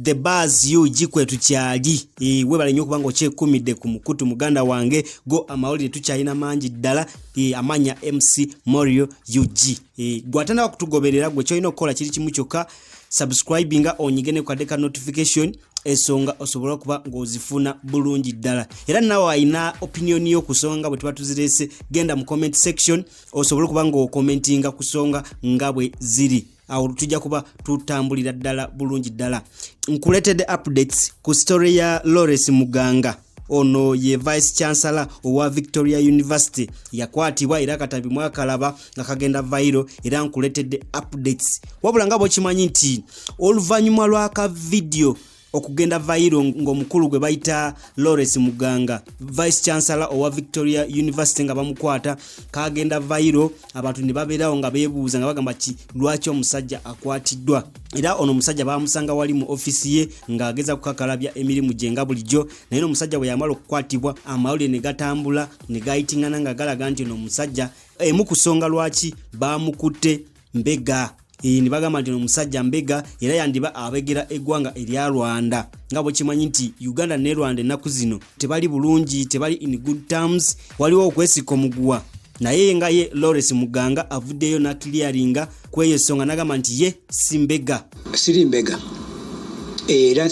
The Buzz UG kwe tukyali. Webale nnyo okuba nga okyekumidde ku mukutu, muganda wange. Go amawulire tukyalina mangi ddala. Amanya MC Morio UG. Gwe atandika kutugoberera, gwe kyolina okukola kiri kimu kyokka, subscribinga, onyige ne kukadde ka notification, ensonga osobole okuba ng'ozifuna bulungi ddala. Era naawe alina opinion yo ku nsonga bwe tuba tuzireese, genda mu comment section osobole okuba ng'okomentinga ku nsonga nga bwe ziri. Awo tujja kuba tutambulira ddala bulungi ddala. Nkuleetedde updates ku story ya Lawrence Muganga. Ono ye vice chancellor owa Victoria University, yakwatibwa era akatambi mwakalaba nga kagenda viral. Era nkuleetedde updates. Wabula nga bwekimanyi nti oluvannyuma lw'aka video okugenda viral ng'omukulu gwe bayita Lawrence Muganga, vice chancellor owa Victoria University, nga bamukwata, kagenda viral, abantu ne babeerawo nga beebuuza nga bagamba ki, lwaki omusajja akwatiddwa? Era ono omusajja bamusanga wali mu ofisi ye ng'ageza kukakalabya emirimu gye nga bulijjo. Naye n'omusajja bwe yamala okukwatibwa, amawulire ne gatambula ne gayitingana nga galaga nti ono omusajja, emu ku nsonga lwaki bamukutte, mbega. Ne bagamba nti omusajja mbega era yandiba abegera eggwanga erya Rwanda. Nga bwekimanyi nti Uganda ne Rwanda ennaku zino tebali bulungi, tebali in good terms, waliwo okwesika omuguwa. Naye nga ye Lawrence Muganga avuddeyo n'aclearinga ku eyo ensonga, n'agamba nti ye si mbega. Siri mbega, era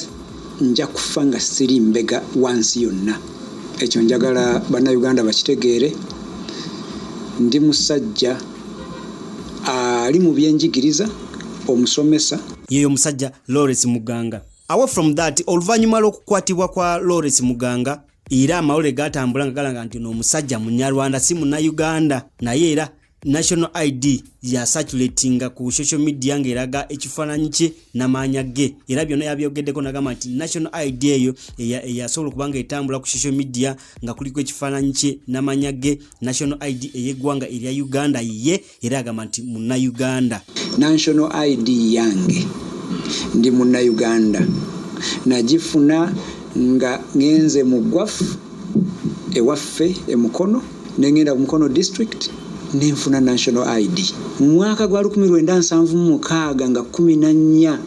nja kufa nga siri mbega wansi yonna. Ekyo njagala Bannayuganda bakitegeere. Ndi musajja ali mu byenjigiriza, omusomesa. Yeyo omusajja Lawrence Muganga. Away from that, oluvannyuma lw'okukwatibwa kwa Lawrence Muganga, era amawulire gatambula nga galaga nti n'omusajja Munyarwanda, si Munnayuganda. Naye era national ID yacirculatinga ku social media ng'eraga ekifaananyi kye n'amaanya ge, era byonna yabyogeddeko nagamba nti national ID eyo eyasobola okuba nga etambula ku social media nga kuliko ekifaananyi kye n'amaanya ge, national ID ey'eggwanga erya Uganda ye, era agamba nti Munnayuganda. National ID yange, ndi Munnayuganda. Nagifuna nga ngenze mu gwafu ewaffe emukono, nengenda ku Mukono District nenfuna national ID mu mwaka gwa 1976 nga 14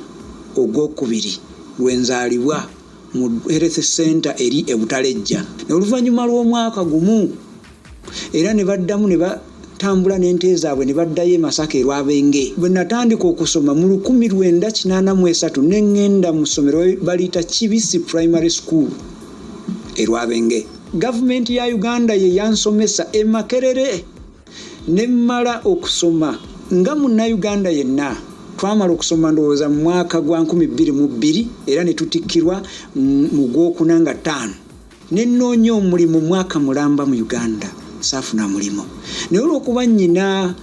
Ogwokubiri, lwenzaalibwa mu health center eri Ebutalejja. Oluvannyuma lw'omwaka gumu era ne baddamu ne batambula n'ente zaabwe ne baddayo e Masaka erwabenge. Bwe natandika okusoma mu 1983, ne ŋŋenda mu ssomero baliyita Kibisi Primary School erwabenge. Gavumenti ya Uganda ye yansomesa e Makerere, ne mmala okusoma nga Munnayuganda yenna. Twamala okusoma ndowooza mu mwaka gwa 2002, era ne tutikkirwa mu gwokuna nga 5. Ne nnoonya omulimu mwaka mulamba mu Uganda, saafuna mulimu. Naye olwokuba nnyina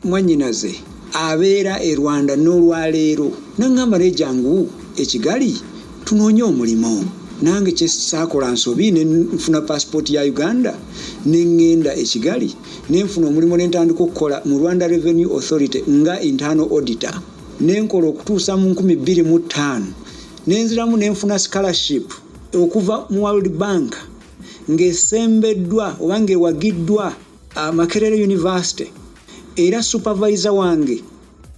mwannyinaze abeera e Rwanda n'olwaleero, naŋŋamba, "Naye jangu e Kigali tunoonye omulimu." Nange kyesaakola nsobi, ne nfuna pasipooti ya Uganda, ne ŋŋenda e Kigali, ne nfuna omulimu, ne ntandika okukola mu Rwanda Revenue Authority nga internal auditor. Ne nkola okutuusa mu 2005, nenziramu ne nfuna scholarship okuva mu World Bank ng'esembeddwa oba ng'ewagiddwa Makerere University, era supervisor wange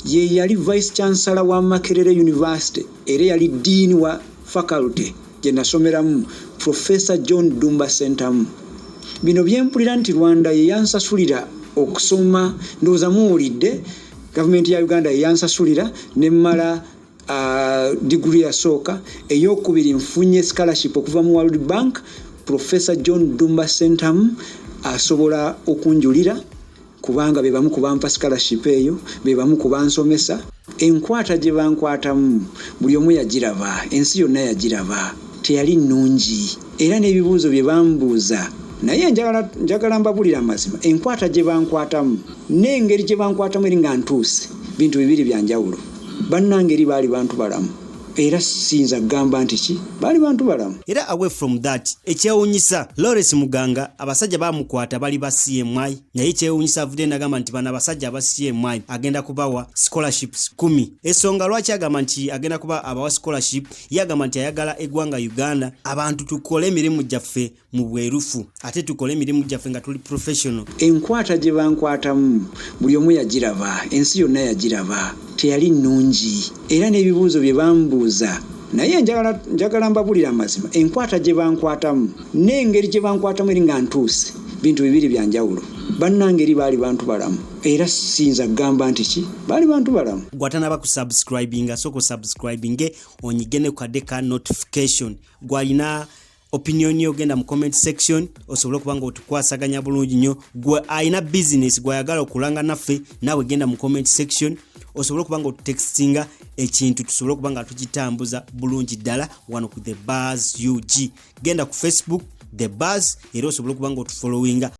ye yali vice chancellor wa Makerere University, era yali dean wa faculty gye nasomeramu, Professor John Dumba Sentamu. Bino byempulira nti Rwanda ye yansasulira okusoma, ndowooza muwulidde. Gavumenti ya Uganda ye yansasulira nemmala diguri yasooka. Eyokubiri nfunye scholarship okuva mu World Bank. Professor John Dumba Sentamu asobola okunjulira, kubanga be bamu ku bampa scholarship eyo, be bamu ku bansomesa. Enkwata gye bankwatamu buli omu yagiraba, ensi yonna yagiraba, teyali nnungi, era n'ebibuuzo bye bambuuza. Naye njagala mbabulira amazima, enkwata gye bankwatamu n'engeri gye bankwatamu eri nga ntuuse, bintu bibiri byanjawulo. Bannange, eri baali bantu balamu, era siyinza kugamba nti ki, baali bantu balamu. Era away from that, ekyewunyisa, Lawrence Muganga abasajja bamukwata bali ba CMI. Naye ekyewunyisa, avudde nagamba nti bano abasajja aba CMI agenda kubawa scholarships 10. Ensonga lwaki agamba nti agenda kuba abawa scholarship, ye agamba nti ayagala eggwanga Uganda abantu tukole emirimu gyaffe mu bwerufu, ate tukole emirimu gyaffe nga tuli professional. Enkwata gye bankwatamu buli omu yagiraba, ensi yonna yagiraba, teyali nnungi, era n'ebibuuzo bye bambuuza. Okutambuza. Naye njagala mbabulira amazima, enkwata gye bankwatamu n'engeri gye bankwatamu eri nga ntuuse, bintu bibiri bya njawulo. Bannange eri baali bantu balamu, era siyinza kugamba nti ki, baali bantu balamu. Gwatanaba kusubscribinga, sooka osubscribinge, onyige ne kukadde ka notification. Gwalina opinion yo, genda mu comment section osobole okuba nga otukwasaganya bulungi nnyo. Gwe alina business gwayagala okulanga naffe, naawe genda mu comment section osobole okuba nga otutextinga ekintu, tusobole okuba nga tukitambuza bulungi ddala wano ku The Buzz UG. Genda ku Facebook, The Buzz, era osobole okuba nga otufollowinga.